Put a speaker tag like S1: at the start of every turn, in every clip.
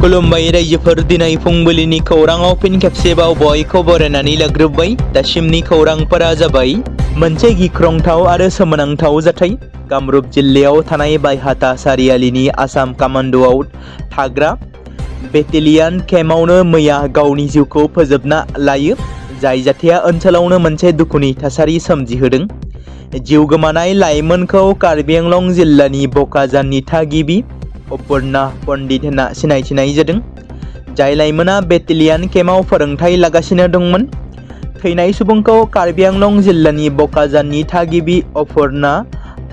S1: खुलुमबाय रायजोफोर दिनै फुंबिलिनि खौराङाव फिन खेबसेबाव बयखौ बरायनानै लाग्रोबाय। दासिमनि खौरांफोरा जाबाय मोनसे गिख्रंथाव आरो सोमोनांथाव जाथाय। कामरुप जिल्लायाव थानाय बायहाथा सारियालिनि आसाम कामान्ड'आव थाग्रा बेटेलियान केम्पआवनो मैया गावनि जिउखौ फोजोबना लायो। जाय जाथाया ओनसोलावनो मोनसे दुखुनि थासारि सोमजिहोदों। जिउ गोमानाय लाइमोनखौ कार्बि आंलं जिल्लानि बकाजाननि थागिबि अपर्णा पन्डित होनना सिनायथिनाय जादों। जाय लाइमोना बेटेलियान केम्पआव फोरोंथाय लागासिनो दंमोन। थैनाय सुबुंखौ कार्बि आंलं जिल्लानि बकाजाननि थागिबि अपर्णा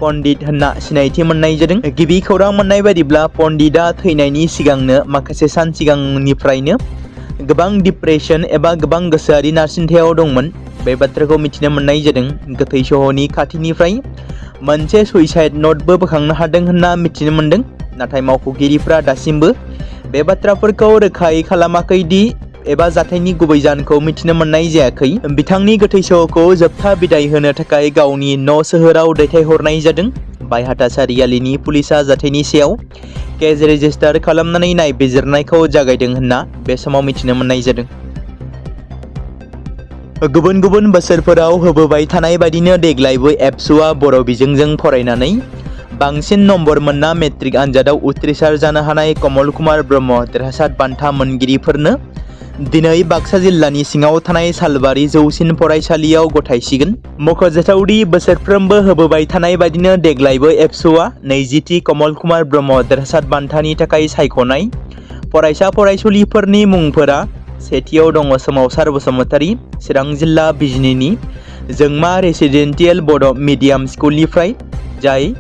S1: पन्डित होनना सिनायथि मोननाय जादों। गिबि खौरां मोननाय बायदिब्ला पन्डितआ थैनायनि सिगांनो माखासे सान सिगांनिफ्रायनो गोबां डिप्रेसन एबा गोबां गोसोआरि नारसिनथायाव दंमोन। बे बाथ्राखौ मिथिनो मोननाय जादों। गोथै सहनि खाथिनिफ्राय मोनसे सुइसाइड नोटबो बोखांनो हादों होनना मिथिनो मोनदों। नाथाय मावख'गिरिफ्रा दासिमबो बे बाथ्राफोरखौ रोखायै खालामाखै दि एबा जाथायनि गुबै जाहोनखौ मिथिनो मोननाय जायाखै। बिथांनि गोथै सहखौ जोबथा बिदाय होनो थाखाय गावनि न' सोहोराव दैथायहरनाय जादों। बायहाथा सारियालिनि पुलिसआ जाथायनि सायाव केस रेजिस्टार खालामनानै नायबिजिरनायखौ जागायदों होनना बे समाव मिथिनो मोननाय जादों। गुबुन गुबुन बोसोरफोराव होबोबाय थानाय बायदिनो देग्लायबो एबसुआ बर' बिजोंजों फरायनानै बांसिन नम्बर मोनना मेट्रिक आनजादाव उथ्रिसार जानो हानाय कमल कुमार ब्रह्म देरहासार बान्था मोनगिरिफोरनो दिनै बाक्सा जिल्लानि सिङाव थानाय सालबारि जौसिन फरायसालियाव गथायसिगोन। मख'जाथावदि बोसोरफ्रोमबो होबोबाय थानाय बायदिनो देग्लायबो एबसुआ 20थि कमल कुमार ब्रह्म देरहासार बान्थानि थाखाय सायख'नाय फरायसा फरायसुलिफोरनि मुंफोरा सेथियाव दङ सोमावसार बसुमतारी, चिरां जिल्ला बिजनीनि जोंमा रेसिडेन्टियेल बड' मिडियाम स्कुलनिफ्राय, जाय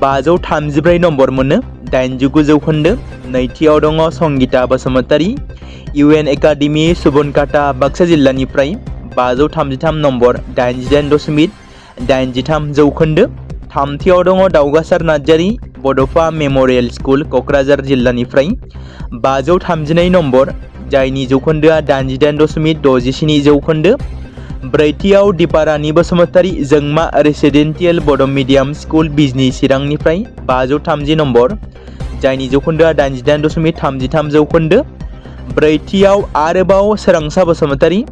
S1: 534 नम्बर मोनो, 89 जौखोन्दो। नैथियाव दङ संगीता बसुमतारी, इउएन एकाडेमी सुबनकाटा बाक्सा जिल्लानिफ्राय 533 नम्बर, 88.83 जौखोन्दो। थामथियाव दङ दावगासार नार्जारी, बड'फा मेम'रियेल स्कुल क'क्राझार जिल्लानिफ्राय 532 नम्बर, जायनि जौखोन्दोआ 88.67 जौखोन्दो। ब्रैथियाव दीपारानी बसुमतारी, जोंमा रेसिडेन्टियेल बड' मिडियाम स्कुल बिजनी चिरांनिफ्राय 530 नम्बर, जायनि जौखोन्दोआ 88.33 जौखोन्दो। ब्रैथियाव आरोबाव सोरांसा बसुमतारी,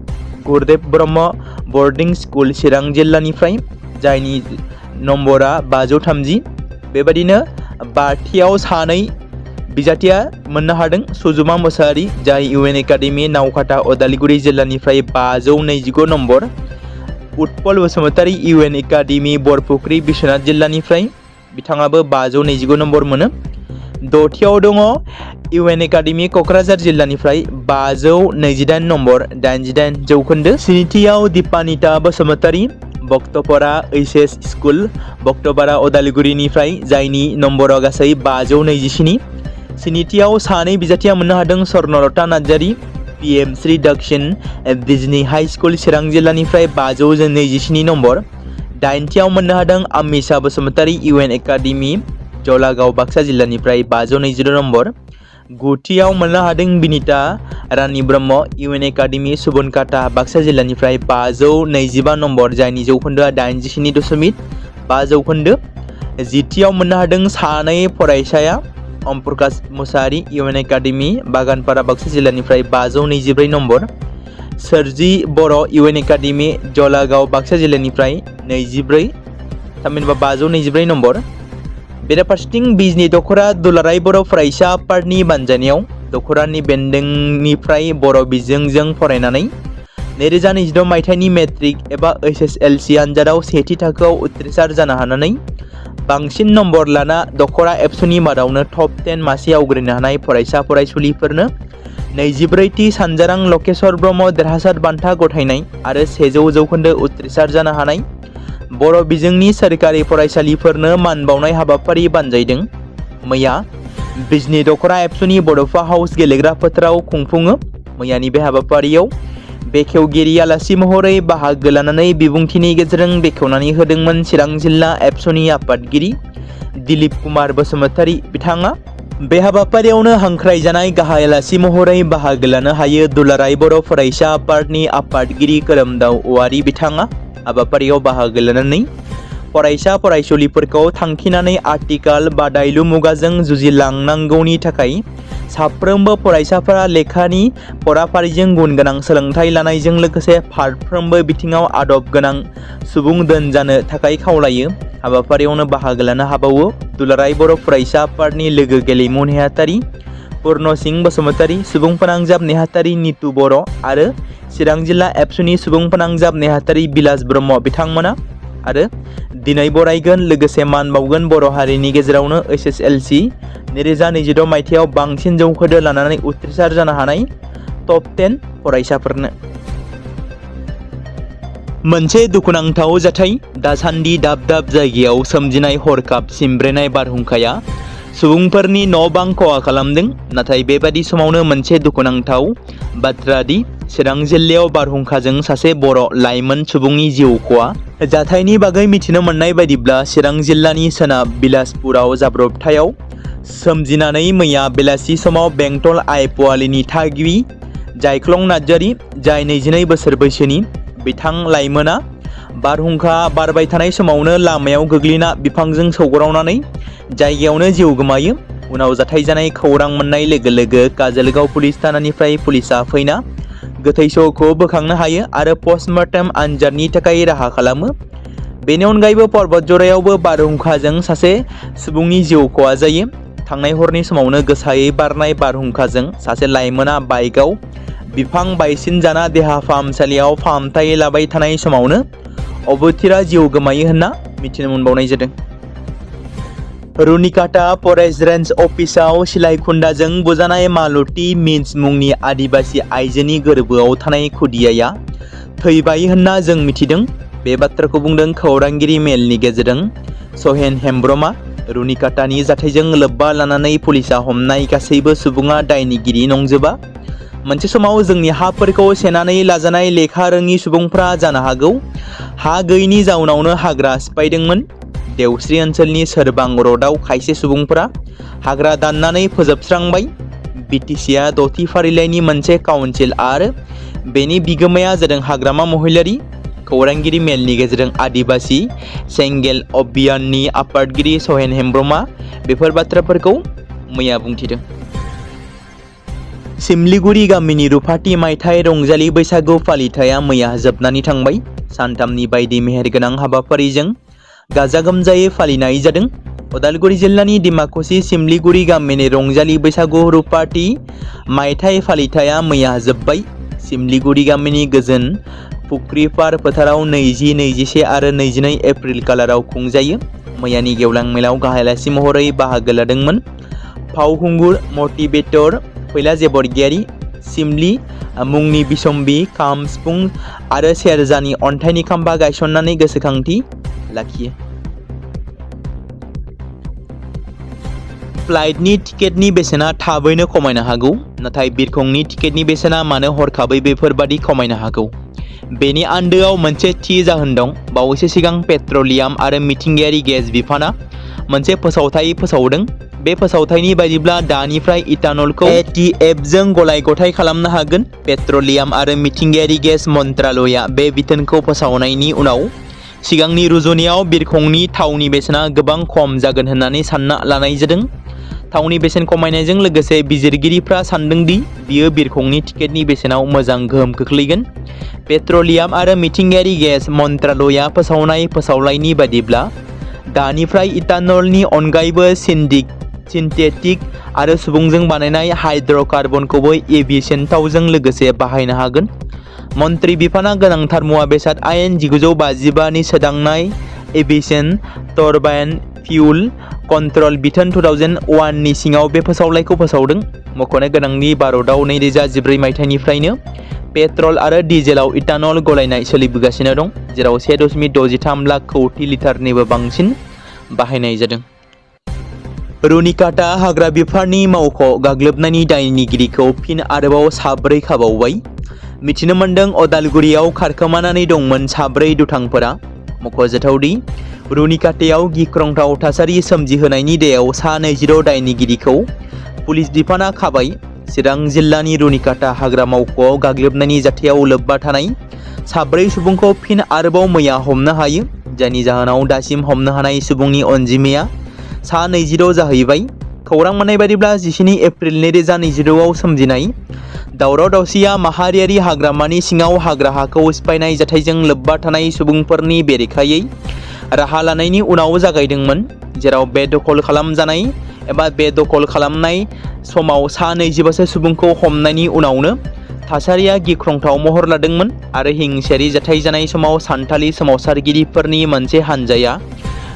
S1: गुरुदेव ब्रह्म बर्डिं स्कुल चिरां जिल्लानिफ्राय, जायनि नम्बरा 530। बेबादिनो बाथियाव सानै बिजाथिया मोननो हादों। सुजुमा मोसाहारी, जाय इउएन एकाडेमी नावकाटा उदालगुरि जिल्लानिफ्राय 529 नम्बर। उत्पल बसुमतारी, इउएन एकाडेमी बरपुख्रि बिश्वनाथ जिल्लानिफ्राय, बिथाङाबो 529 नम्बर मोनो। दथियाव दङ इउएन एकाडेमी क'क्राझार जिल्लानिफ्राय 528 नम्बर, 88 जौखोन्दो। स्निथियाव दीपानिता बसुमतारी, बक्तपारा एचएस स्कुल बक्तपारा उदालगुरिनिफ्राय, जायनि नम्बरा गासै 527। स्निथियाव सानै बिजाथिया मोननो हादों। स्वर्णलता नार्जारी, पीएम श्री दक्षिण बिजनी हाई स्कुल चिरां जिल्लानिफ्राय 527 नम्बर। दाइनथियाव मोननो हादों आमिषा बसुमतारी, इउएन एकाडेमी जलागाव बाक्सा जिल्लानिफ्राय 520 नम्बर। गुथियाव मोननो हादों बिनिता रानी ब्रह्म, इउएन एकाडेमी सुबनकाटा बाक्सा जिल्लानिफ्राय 525 नम्बर, जायनि जौखोन्दोआ 87.5 जौखोन्दो। जिथियाव मोननो हादों सानै फरायसाया ओम प्रकाश मुसाहारी, इउएन एकाडेमी बागानपारा बाक्सा जिल्लानिफ्राय 524 नम्बर। सोरजि बर', इउएन एकाडेमी जलागाव बाक्सा जिल्लानिफ्राय 24 थामहिनबा 524 नम्बर। बेराफारसेथिं बिजनी दख'रा दुलाराय बर' फरायसा आफादनि बानजायनायाव दख'रानि बेन्दोंनिफ्राय बर' बिजोंजों फरायनानै 2026 मायथाइनि मेट्रिक एबा एसएसएलसी आनजादाव सेथि थाखोआव उथ्रिसार जानो हानानै बांसिन नम्बर लाना दख'रा एबसुनि मादावनो टप 10 मासि आवग्रिनो हानाय फरायसा फरायसुलिफोरनो 24थि सानजारां लकेश्वर ब्रह्म देरहासार बान्था गथायनाय आरो 100 जौखोन्दो उथ्रिसार जानो हानाय बर' बिजोंनि सोरखारि फरायसालिफोरनो मान बावनाय हाबाफारि बानजायदों। मैया बिजनी दख'रा एबसुनि बड'फा हाउस गेलेग्रा फोथाराव खुंफुङो। मैयानि बे हाबाफारियाव बेखेवगिरि आलासि महरै बाहागो लानानै बिबुंथिनि गेजेरजों बेखेवनानै होदोंमोन चिरां जिल्ला एबसुनि आफादगिरि दिलीप कुमार बसुमतारी बिथाङा। बे हाबाफारियावनो हांख्रायजानाय गाहाय आलासि महरै बाहागो लानो हायो दुलाराय बर' फरायसा आफादनि आफादगिरि खोरोमदाव औवारी बिथाङा। हाबाफारियाव बाहागो लानानै फरायसा फरायसुलिफोरखौ थांखिनानै आथिखाल बादायलु मुगाजों जुजिलांनांगौनि थाखाय साफ्रोमबो फरायसाफोरा लेखानि फराफारिजों गुन गोनां सोलोंथाइ लानायजों लोगोसे फारफ्रोमबो बिथिङाव आदब गोनां सुबुं दोनजानो थाखाय खावलायो। हाबाफारियावनो बाहागो लानो हाबावो दुलाराय बर' फरायसा आफादनि लोगो गेलेमु नेहाथारि पूर्ण सिंह बसुमतारी, सुबुं फोनांजाब नेहाथारि नितु बर' आरो चिरां जिल्ला एबसुनि सुबुं फोनांजाब नेहाथारि बिलास ब्रह्म बिथांमोना आरो दिनै बरायगोन लोगोसे मान बावगोन बर' हारिनि गेजेरावनो SSLC 2026 मायथाइयाव बांसिन जौखोन्दो लानानै उथ्रिसार जानो हानाय टप 10 फरायसाफोरनो। मोनसे दुखुनांथाव जाथाय। दासान्दि दाब दाब जायगायाव सोमजिनाय हरखाब सिमब्रेनाय बारहुंखाया सुबुंफोरनि न' बां खहा खालामदों। नाथाय बेबादि समावनो मोनसे दुखुनांथाव बाथ्रा दि चिरां जिल्लायाव बारहुंखाजों सासे बर' लाइमोन सुबुंनि जिउ खहा। जाथायनि बागै मिथिनो मोननाय बायदिब्ला चिरां जिल्लानि सोनाब बिलासपुराव जाब्रबथायाव सोमजिनानै मैया बेलासि समाव बेंटल आइपुवालिनि थागिबि जायख्लं नार्जारि, जाय 22 बोसोर बैसोनि, बिथां लाइमोना बारहुंखा बारबाय थानाय समावनो लामायाव गोग्लैना बिफांजों सौग्रावनानै जायगायावनो जिउ गोमायो। उनाव जाथाय जानाय खौरां मोननाय लोगो लोगो काजलगांव पुलिस थानानिफ्राय पुलिसा फैना गोथै सहखौ बोखांनो हायो आरो पस्टमर्टेम आनजादनि थाखाय राहा खालामो। बेनि अनगायैबो पर्बत जरायावबो बारहुंखाजों सासे सुबुंनि जिउ खहा जायो। थांनाय हरनि समावनो गोसायै बारनाय बारहुंखाजों सासे लाइमोना बाइकआव बिफां बायसिन जाना देहा फाहामसालियाव फाहामथाय लाबाय थानाय समावनो अबथिरा जिउ गोमायो होनना मिथिनो मोनबावनाय जादों। रुनिकाटा फरेस्ट रेन्ज अफिसाव सिलाइखुन्दाजों बुजानाय मालती मिन्स मुंनि आदिबासि आइजोनि गोरबोआव थानाय खुदियाया थैबाय होनना जों मिथिदों। बे बाथ्राखौ बुंदों खौरांगिरि मेलनि गेजेरजों सहेन हेम्ब्रमा। रुनिकाटानि जाथायजों लोब्बा लानानै पुलिसा हमनाय गासैबो सुबुङा दायनिगिरि नंजोबा। मोनसे समाव जोंनि हाफोरखौ सेनानै लाजानाय लेखा रोङि सुबुंफ्रा जानो हागौ हा गैयिनि जाउनावनो हाग्रा सिफायदोंमोन। देवस्रि ओनसोलनि सोरबां रडआव खायसे सुबुंफोरा हाग्रा दाननानै फोजोबस्रांबाय। BTCआ 6थि फारिलाइनि मोनसे काउन्सिल आरो बेनि बिगोमाया जादों हाग्रामा महिलारि। खौरांगिरि मेलनि गेजेरजों आदिबासि सेंगेल अभियाननि आफादगिरि सहेन हेम्ब्रमा बेफोर बाथ्राफोरखौ मैया बुंथिदों। सिमलिगुरि गामिनि रुफाथि मायथाइ रंजालि बैसागु फालिथाया मैया जोबनानै थांबाय। सानथामनि बायदि मेहेरगोनां हाबाफारिजों गाजा गोमजायै फालिनाय जादों। उदालगुरि जिल्लानि डिमाकुसि सिमलिगुरि गामिनि रंजालि बैसागु रुफाथि मायथाइ फालिथाया मैया जोब्बाय। सिमलिगुरि गामिनि गोजोन फुख्रिपार फोथाराव 20, 21 आरो 22 एप्रिल खालाराव खुंजायो। मैयानि गेवलां मेलाव गाहाय आलासि महरै बाहागो लादोंमोन फावखुंगुर मटिवेटर फैलाजे बरगयारि। सिमलि मुंनि बिसम्बि खाम सिफुं आरो सेरजानि अन्थाइनि खाम्फा गायसननानै गोसोखांथि लाखियो। फ्लाइटनि टिकेटनि बेसेना थाबैनो खमायनो हागौ। नाथाय बिरखंनि टिकेटनि बेसेना मानो हरखाबै बेफोरबादि खमायनो हागौ? बेनि आन्दोआव मोनसे थि जाहोन दं। बावैसो सिगां पेट्रलियाम आरो मिथिंगायारि गेस बिफाना मोनसे फोसावथाय फोसावदों। बे फोसावथायनि बायदिब्ला दानिफ्राय इथानलखौ ATF जों गलाय गथाय खालामनो हागोन। पेट्रलियाम आरो मिथिंगायारि गेस मन्त्रालयआ बे बिथोनखौ फोसावनायनि उनाव सिगांनि रुजुनायाव बिरखंनि थावनि बेसेना गोबां खम जागोन होननानै सानना लानाय जादों। थावनि बेसेन खमायनायजों लोगोसे बिजिरगिरिफ्रा सानदों दि बियो बिरखंनि टिकेटनि बेसेनाव मोजां गोहोम खोख्लैगोन। पेट्रलियाम आरो मिथिंगायारि गेस मन्त्रालयआ फोसावनाय फोसावलायनि बायदिब्ला दानिफ्राय इथानलनि अनगायैबो सिन्थेटिक आरो सुबुंजों बानायनाय हाइड्र'कार्बनखौबो एभिएशन थावजों लोगोसे बाहायनो हागोन। मन्त्रि बिफाना गोनांथार मुवा बेसाद आयेन 1955 नि सोदांनाय एभिएशन टरबाइन फिउल कन्ट्रल बिथोन 2001 नि सिङाव बे फोसावलायखौ फोसावदों। मख'नो गोनांदि भारतआव 2014 मायथाइनिफ्रायनो पेट्रल आरो डिजेलाव इथानल गलायनाय सोलिबोगासिनो दं, जेराव 1.63 लाख कौटि लिटारनिबो बांसिन बाहायनाय जादों। रुनिकाटा हाग्रा बिफाननि मावख' गाग्लोबनायनि दायनिगिरिखौ फिन आरोबाव 4 खाबावबाय। मिथिनो मोन्दों उदालगुरियाव खारखोमानानै दंमोन 4 दुथांफोरा। मख'जाथावदि रुनिकाटायाव गिख्रंथाव थासारि सोमजिहोनायनि दायाव सा 20 दायनिगिरिखौ पुलिस बिफाना खाबाय। चिरां जिल्लानि रुनिकाटा हाग्रा मावख'आव गाग्लोबनायनि जाथायाव लोब्बा थानाय साब्रै सुबुंखौ फिन आरोबाव मैया हमनो हायो, जायनि जाहोनाव दासिम हमनो हानाय सुबुंनि अनजिमाया सा 26 जाहैबाय। खौरां मोननाय बायदिब्ला 17 एप्रिल 2022आव सोमजिनाय दावराव दावसिया माहारियारि हाग्रामानि सिङाव हाग्रा हाखौ सिफायनाय जाथायजों लोब्बा थानाय सुबुंफोरनि बेरेखायै राहा लानायनि उनाव जागायदोंमोन, जेराव बेदखल खालामजानाय एबा बेदखल खालामनाय समाव सा 25 सुबुंखौ हमनायनि उनावनो थासारिया गिख्रंथाव महर लादोंमोन आरो हिंसायारि जाथाय जानाय समाव सान्थालि सोमावसारगिरिफोरनि मोनसे हानजाया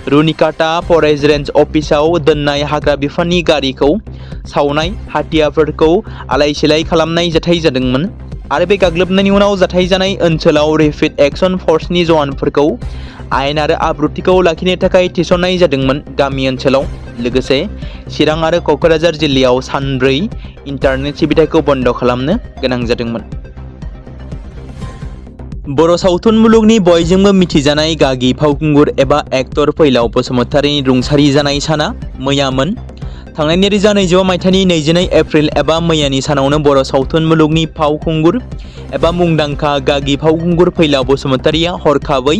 S1: रुनिकाटा फरेस्ट रेन्ज अफिसाव दोननाय हाग्रा बिफाननि गारिखौ सावनाय, हाथियारफोरखौ आलाय-सिलाय खालामनाय जाथाय जादोंमोन आरो बे गाग्लोबनायनि उनाव जाथाय जानाय ओनसोलाव रेपिड एक्शन फर्सनि जवानफोरखौ आयेन आरो आब्रुथिखौ लाखिनो थाखाय थिसननाय जादोंमोन। गामि ओनसोलाव लोगोसे चिरां आरो क'क्राझार जिल्लायाव सानब्रै इन्टारनेट सिबिथायखौ बन्द खालामनो गोनां जादोंमोन। बर' सावथुन मुलुगनि बयजोंबो मिथिजानाय गागि फावखुंगुर एबा एक्टर फैलाव बसुमतारीनि रुंसारि जानाय साना मैयामोन। थांनाय 2022 मायथाइनि 22 एप्रिल एबा मैयानि सानावनो बर' सावथुन मुलुगनि फावखुंगुर एबा मुंदांखा गागि फावखुंगुर फैलाव बसुमतारीया हरखाबै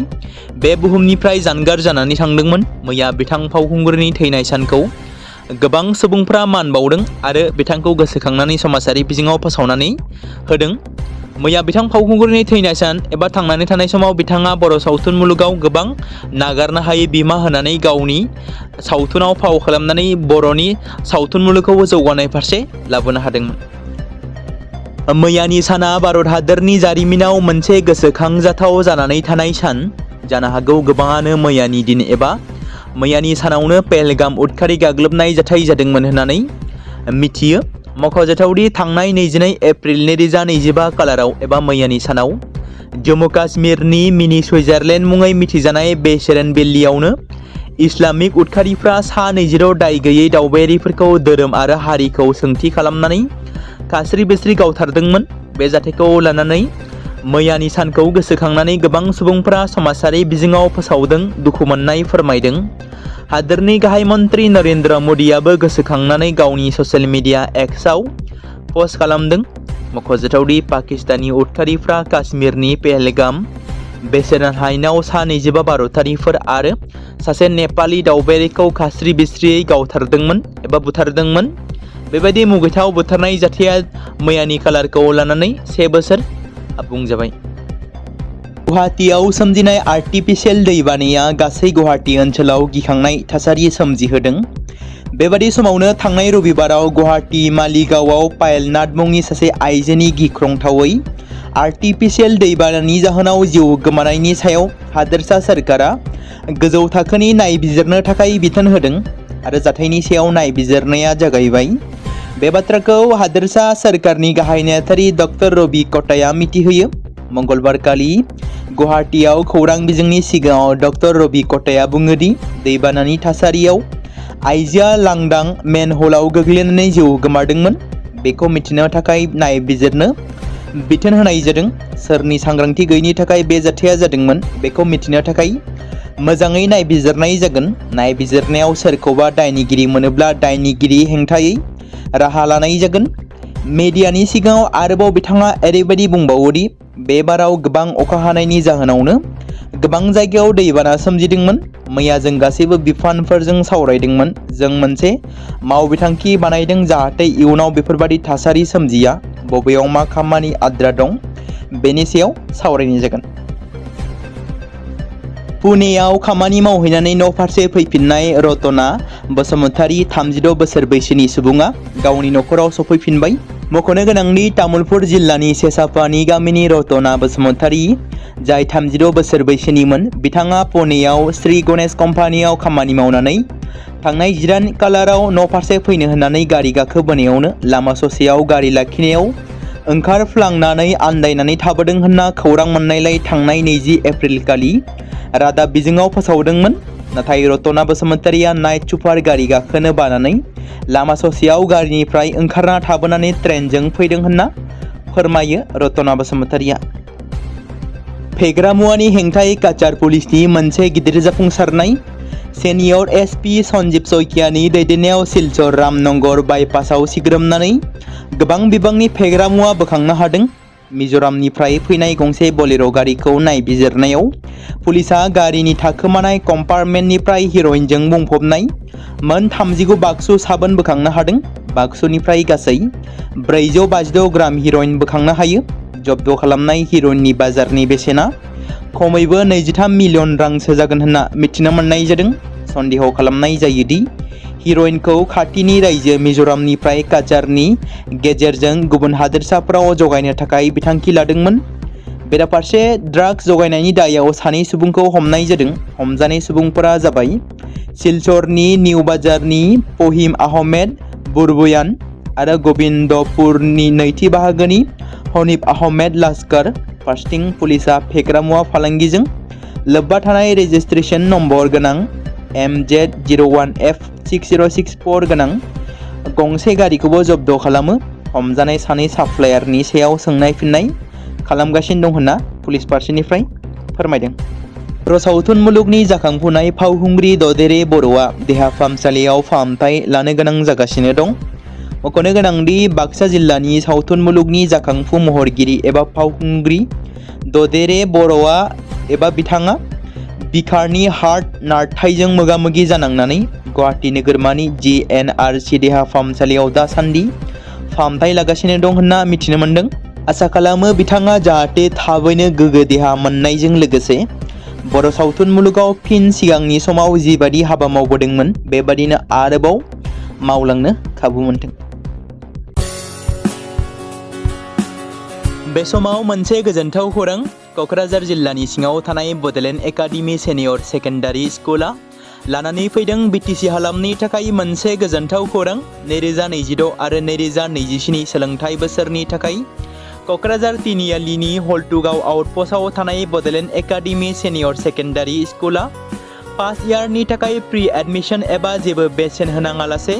S1: बे बुहुमनिफ्राय जानगार जानानै थांदोंमोन। मैया बिथां फावखुंगुरनि थैनाय सानखौ गोबां सुबुंफ्रा मान बावदों आरो बिथांखौ गोसोखांनानै समाजारि बिजोङाव फोसावनानै होदों। मैया बिथां फावखुंगुरनि थैनाय सान एबा थांनानै थानाय समाव बिथाङा बर' सावथुन मुलुगाव गोबां नागारनो हायै बिमा होनानै गावनि सावथुनाव फाव खालामनानै बर'नि सावथुन मुलुगखौ जौगानाय फारसे लाबोनो हादोंमोन। मैयानि साना भारत हादरनि जारिमिनाव मोनसे गोसोखांजाथाव जानानै थानाय सान। जानो हागौ गोबाङानो मैयानि दिन एबा मैयानि सानावनो पेहेलगाम उदखारि गाग्लोबनाय जाथाय जादोंमोन होननानै मिथियो। मख'जाथावदि थांनाय 22 एप्रिल 2025 खालाराव एबा मैयानि सानाव जम्मु काश्मीरनि मिनि सुइजारलेण्ड मुङै मिथिजानाय बे सेरेनबेल्लियावनो इस्लामिक उदखारिफ्रा सा 26 दाय गैयै दावबायारिफोरखौ धोरोम आरो हारिखौ सोंथि खालामनानै खास्रि-बिस्रि गावथारदोंमोन। बे जाथायखौ लानानै मैयानि सानखौ गोसोखांनानै गोबां सुबुंफोरा समाजारि बिजोङाव फोसावदों, दुखु मोननाय फोरमायदों। हादोरनि गाहाय मन्त्रि नरेन्द्र मोदीआबो गोसोखांनानै गावनि ससियेल मिडिया एक्सआव पस्ट खालामदों। मख'जाथावदि पाकिस्तानी उदखारिफ्रा काश्मीरनि पेहेलगाम बेसेरान हायेनाव सा 25 भारतारिफोर आरो सासे नेपाली दावबायारिखौ खास्रि-बिस्रियै गावथारदोंमोन एबा बुथारदोंमोन। बेबायदि मुगैथाव बुथारनाय जाथाया मैयानि खालारखौ लानानै 1 बोसोर आबुं जाबाय। गुवाहाटीआव सोमजिनाय आर्टिफिशियेल दैबानाया गासै गुवाहाटी ओनसोलाव गिखांनाय थासारि सोमजिहोदों। बेबादि समावनो थांनाय रबिबाराव गुवाहाटी मालिगावआव पायलनाथ मुंनि सासे आइजोनि गिख्रंथावै आर्टिफिशियेल दैबानानि जाहोनाव जिउ गोमानायनि सायाव हादोरसा सोरखारा गोजौ थाखोनि नायबिजिरनो थाखाय बिथोन होदों आरो जाथायनि सायाव नायबिजिरनाया जागायबाय। बे बाथ्राखौ हादोरसा सोरखारनि गाहाय नेहाथारि डक्टर रबि कटाया मिथिहोयो। मंगलबारखालि गुवाहाटीआव खौरां बिजोंनि सिगाङाव डक्टर रबि कटाया बुङोदि दैबानानि थासारियाव आइजोआ लांदां मेनहलाव गोग्लैनानै जिउ गोमादोंमोन। बेखौ मिथिनो थाखाय नायबिजिरनो बिथोन होनाय जादों। सोरनि सांग्रांथि गैयैनि थाखाय बे जाथाया जादोंमोन बेखौ मिथिनो थाखाय मोजाङै नायबिजिरनाय जागोन। नायबिजिरनायाव सोरखौबा दायनिगिरि मोनोब्ला दायनिगिरि हेंथायै राहा लानाय जागोन। मेडियानि सिगाङाव आरोबाव बिथाङा ओरैबायदि बुंबावोदि बे बाराव गोबां अखा हानायनि जाहोनावनो गोबां जायगायाव दैबाना सोमजिदोंमोन। मैया जों गासैबो बिफानफोरजों सावरायदोंमोन। जों मोनसे मावबिथांखि बानायदों जाहाथे इयुनाव बेफोरबादि थासारि सोमजिया। बबेयाव मा खामानि आद्रा दं बेनि सायाव सावरायनाय जागोन। पुनेयाव खामानि मावहैनानै न' फारसे फैफिननाय रतना बसुमतारी 36 बोसोर बैसोनि सुबुङा गावनि न'खराव सफैफिनबाय। मख'नो गोनांदि तामुलपुर जिल्लानि सेसापानि गामिनि रतना बसुमतारी, जाय 36 बोसोर बैसोनिमोन, बिथाङा पुनेयाव श्री गणेश कम्पानियाव खामानि मावनानै थांनाय 14 खालाराव न' फारसे फैनो होननानै गारि गाखोबोनायावनो लामा ससेयाव गारि लाखिनायाव ओंखारफ्लांनानै आन्दायनानै थाबोदों होनना खौरां मोननायलाय थांनाय 20 एप्रिल खालि रादाब बिजोङाव फोसावदोंमोन। नाथाय रतना बसुमतारीया नाइट सुपार गारि गाखोनो बानानै लामा ससेयाव गारिनिफ्राय ओंखारना थाबोनानै ट्रेनजों फैदों होनना फोरमायो रतना बसुमतारीया। फेग्रा मुवानि हेंथायै काछार पुलिसनि मोनसे गिदिर जाफुंसारनाय। सेनियर एसपि सन्जीब सयकियानि दैदेननायाव सिलचर रामनगर बाइपासाव सिग्रोमनानै गोबां बिबांनि फेग्रा मुवा बोखांनो हादों। मिजोरामनिफ्राय फैनाय गंसे बोलेरो गारिखौ नायबिजिरनायाव पुलिसा गारिनि थाखोमानाय कम्पार्टमेन्टनिफ्राय हिर'इनजों बुंफबनाय मोन 39 बाक्सु साबोन बोखांनो हादों। बाक्सुनिफ्राय गासै 456 ग्राम हिर'इन बोखांनो हायो। जब्द खालामनाय हिर'इननि बाजारनि बेसेना खमैबो 23 मिलियन रांसो जागोन होनना मिथिनो मोननाय जादों। सन्देह खालामनाय जायोदि हिर'इनखौ खाथिनि रायजो मिजोरामनिफ्राय काचारनि गेजेरजों गुबुन हादोरसाफोराव जगायनो थाखाय बिथांखि लादोंमोन। बेराफारसे ड्राग्स जगायनायनि दायाव सानै सुबुंखौ हमनाय जादों। हमजानाय सुबुंफोरा जाबाय सिलचरनि निउ बाजारनि फहिम आहमेद बुरबुयान आरो गोविंदपुरनि नैथि बाहागोनि हनीफ आहमेद लास्कार। फारसेथिं पुलिसा फेग्रा मुवा फालांगिजों लोब्बा थानाय रेजिस्ट्रेशन नम्बर गोनां MZ01F6064 गोनां गंसे गारिखौबो जब्द खालामो। हमजानाय सानै साप्लायारनि सायाव सोंनाय फिननाय खालामगासिनो दं होनना पुलिस फारसेनिफ्राय फोरमायदों। बर' सावथुन मुलुगनि जाखांफुनाय फावखुंग्रि ददेरे बर'आ देहा फाहामसालियाव फाहामथाय लानो गोनां जागासिनो दं। मख'नो गोनांदि बाक्सा जिल्लानि सावथुन मुलुगनि जाखांफु महरगिरि एबा फावखुंग्रि ददेरे बर'आ एबा बिथाङा बिखारनि हार्ट नारथाइजों मोगा-मोगि जानांनानै गुवाहाटी नोगोरमानि GNRC देहा फाहामसालियाव दासान्दि फाहामथाय लागासिनो दं होनना मिथिनो मोन्दों। आसा खालामो बिथाङा जाहाथे थाबैनो गोग्गो देहा मोननायजों लोगोसे बर' सावथुन मुलुगाव फिन सिगांनि समाव जिबादि हाबा मावबोदोंमोन बेबादिनो आरोबाव मावलांनो खाबु मोनथों। बे समाव मोनसे गोजोनथाव खौरां। क'क्राझार जिल्लानि सिङाव थानाय बड'लेण्ड एकाडेमि सेनियर सेकेन्डारि स्कुला लानानै फैदों BTC हालामनि थाखाय मोनसे गोजोनथाव खौरां। 2026 आरो 2027 सोलोंथाइ बोसोरनि थाखाय क'क्राझार तिनिआलिनि हल्टुगाव आउटपस्टआव थानाय बड'लेण्ड एकाडेमि सेनियर सेकेन्डारि स्कुला फार्स्ट इयारनि थाखाय प्रि एडमिशन एबा जेबो बेसेन होनाङालासे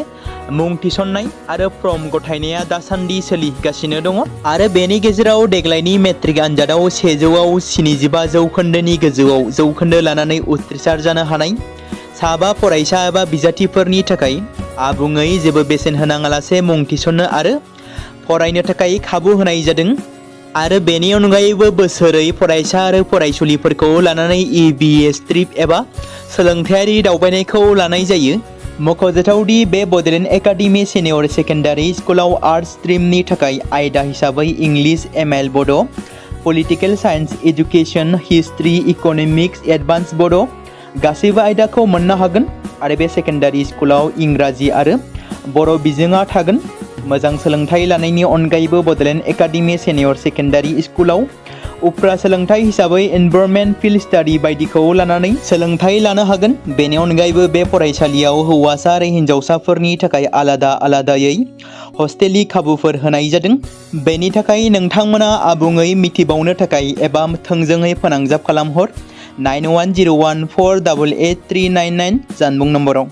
S1: मुं थिसननाय आरो फर्म गथायनाया दासान्दि सोलिगासिनो दङ। आरो बेनि गेजेराव देग्लायनि मेट्रिक आनजादाव 100आव 75 जौखोन्दोनि गोजौआव जौखोन्दो लानानै उथ्रिसार जानो हानाय साबा फरायसा एबा बिजाथिफोरनि थाखाय आबुङै जेबो बेसेन होनाङालासे मुं थिसननो आरो फरायनो थाखाय खाबु होनाय जादों। आरो बेनि अनगायैबो बोसोरै फरायसा आरो फरायसुलिफोरखौ लानानै EBS ट्रिप एबा सोलोंथायारि दावबायनायखौ लानाय जायो। मख'जाथावदि बे बड'लेण्ड एकाडेमि सेनियर सेकेन्डारि स्कुलाव आर्ट्स स्ट्रिमनि थाखाय आयदा हिसाबै इंलिश ML बड', political science education, history, economics, advance बड' गासैबो आयदाखौ मोननो हागोन। आरो बे सेकेन्डारि स्कुलाव इंराजि आरो बर' बिजोङा थागोन। मोजां सोलोंथाइ लानायनि अनगायैबो बड'लेण्ड एकाडेमि सेनियर सेकेन्डारि स्कुलाव उफ्रा सोलोंथाइ हिसाबै एनभायरनमेन्ट फिल्ड स्टाडि बायदिखौ लानानै सोलोंथाइ लानो हागोन। बेनि अनगायैबो बे फरायसालियाव हौवासा आरो हिन्जावसाफोरनि थाखाय आलादा आलादायै हस्टेलनि खाबुफोर होनाय जादों। बेनि थाखाय नोंथांमोना आबुङै मिथिबावनो थाखाय एबा थोंजोङै फोनांजाब खालामहर 9101488399 जानबुं नम्बराव।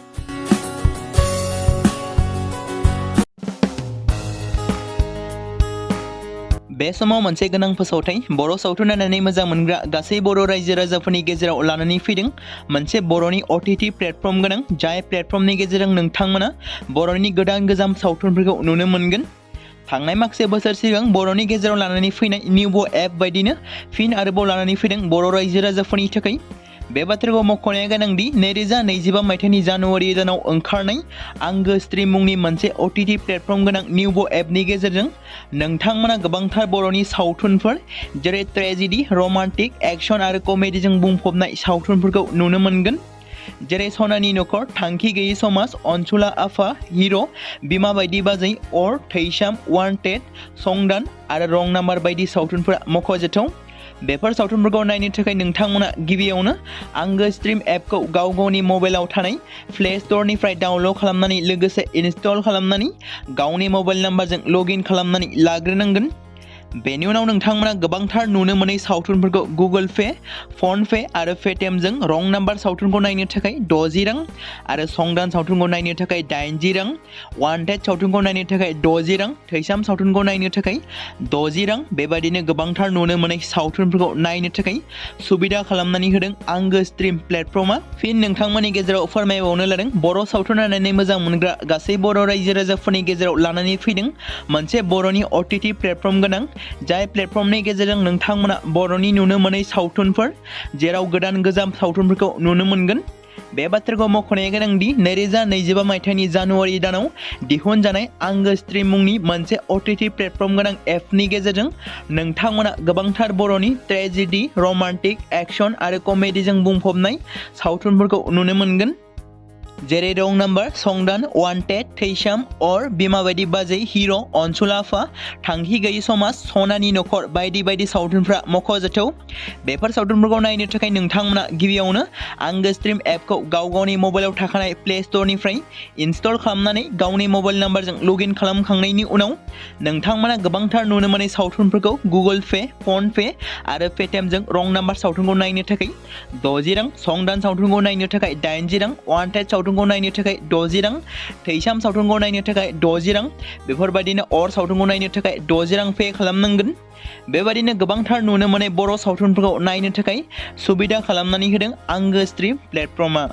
S1: बे समाव मोनसे गोनां फोसावथाय बर' सावथुन नायनानै मोजां मोनग्रा गासै बर' रायजो राजाफोरनि गेजेराव लानानै फैदों मोनसे बर'नि OTT प्लेटफर्म गोनां, जाय प्लेटफर्मनि गेजेरजों नोंथांमोना बर'नि गोदान गोजाम सावथुनफोरखौ नुनो मोनगोन। थांनाय माखासे बोसोर सिगां बर'नि गेजेराव लानानै फैनाय निउबो एप बायदिनो फिन आरोबाव लानानै फैदों बर' रायजो राजाफोरनि थाखाय। बे बाथ्राखौ मख'नाया गोनांदि 2025 मायथाइनि जानुवारि दानाव ओंखारनाय आंगो स्ट्रिम मुंनि मोनसे OTT प्लेटफर्म गोनां निउबो एपनि गेजेरजों नोंथांमोना गोबांथार बर'नि सावथुनफोर जेरै ट्रेजेडि, रमान्टिक, एक्सन आरो कमेडिजों बुंफबनाय सावथुनफोरखौ नुनो मोनगोन। जेरै सनानि नखर, थांखि गैयै समाज, अनसुला आफा, हिर', बिमा बायदि बाजै, अर, थैसाम, वान्टेड, संदान आरो रं नाम्बार बायदि सावथुनफोरा मख'जाथाव। बेफोर सावथुनफोरखौ नायनो थाखाय नोंथांमोना गिबियावनो आंगो स्ट्रिम एपखौ गाव गावनि मबाइलाव थानाय प्ले स्ट'रनिफ्राय डाउनल'ड खालामनानै लोगोसे इनस्टल खालामनानै गावनि मबाइल नाम्बारजों लगइन खालामनानै लाग्रोनांगोन। बेनि उनाव नोंथांमोना गोबांथार नुनो मोनै सावथुनफोरखौ गुगल पे, फन पे आरो पेटिएमजों रं नाम्बार सावथुनखौ नायनो थाखाय 60 रां आरो संदान सावथुनखौ नायनो थाखाय 80 रां, वान्टेड सावथुनखौ नायनो थाखाय 60 रां, थैसाम सावथुनखौ नायनो थाखाय 60 रां बेबायदिनो गोबांथार नुनो मोनै सावथुनफोरखौ नायनो थाखाय सुबिदा खालामनानै होदों आंगो स्ट्रिम प्लेटफर्मा। फिन नोंथांमोननि गेजेराव फोरमायबावनो लादों बर' सावथुन नायनानै मोजां मोनग्रा गासै बर' रायजो राजाफोरनि गेजेराव लानानै फैदों मोनसे बर'नि OTT प्लेटफर्म गोनां जाय प्लेटफर्मनि गेजेरजों नोंथांमोना बर'नि नुनो मोनै सावथुनफोर जेराव गोदान गोजाम सावथुनफोरखौ नुनो मोनगोन। बे बाथ्राखौ मख'नाया गोनांदि 2025 मायथाइनि जानुवारि दानाव दिहुनजानाय आंगो स्ट्रीम मुंनि मोनसे OTT प्लेटफर्म गोनां एपनि गेजेरजों नोंथांमोना गोबांथार बर'नि ट्रेजेडी, रमान्टिक, एक्शन आरो कमेडीजों बुंफबनाय सावथुनफोरखौ नुनो मोनगोन। जेरै रं नाम्बार, संदान, वान्टेड, थैसाम, अर, बिमा बायदि बाजै, हिर', अनसुला आफा, थांखि गैयि समाज, सनानि नखर बायदि बायदि सावथुनफ्रा मख'जाथाव। बेफोर सावथुनफोरखौ नायनो थाखाय नोंथांमोना गिबियावनो आंगो स्ट्रीम एपखौ गावनि मबाइलाव थाखानाय प्ले स्ट'रनिफ्राय इनस्टल खालामनानै गावनि मबाइल नाम्बारजों लगइन खालामखांनायनि उनाव नोंथांमोना गोबांथार नुनो मोनै सावथुनफोरखौ गुगोल पे, फन पे आरो पेटिएमजों रं नाम्बार सावथुनखौ नायनो थाखाय 60 रां, संदान सावथुनखौ नायनो थाखाय 80 रां, वान्टेड सावथुनखौ नायनो थाखाय 60 रां, थैसाम सावथुनखौ नायनो थाखाय 60 रां, बेफोरबायदिनो अर सावथुनखौ नायनो थाखाय 60 रां पे खालामनांगोन। बेबायदिनो गोबांथार नुनो मोनै बर' सावथुनफोरखौ नायनो थाखाय सुबिदा खालामनानै होदों आंगो स्ट्रीम प्लेटफर्मआ।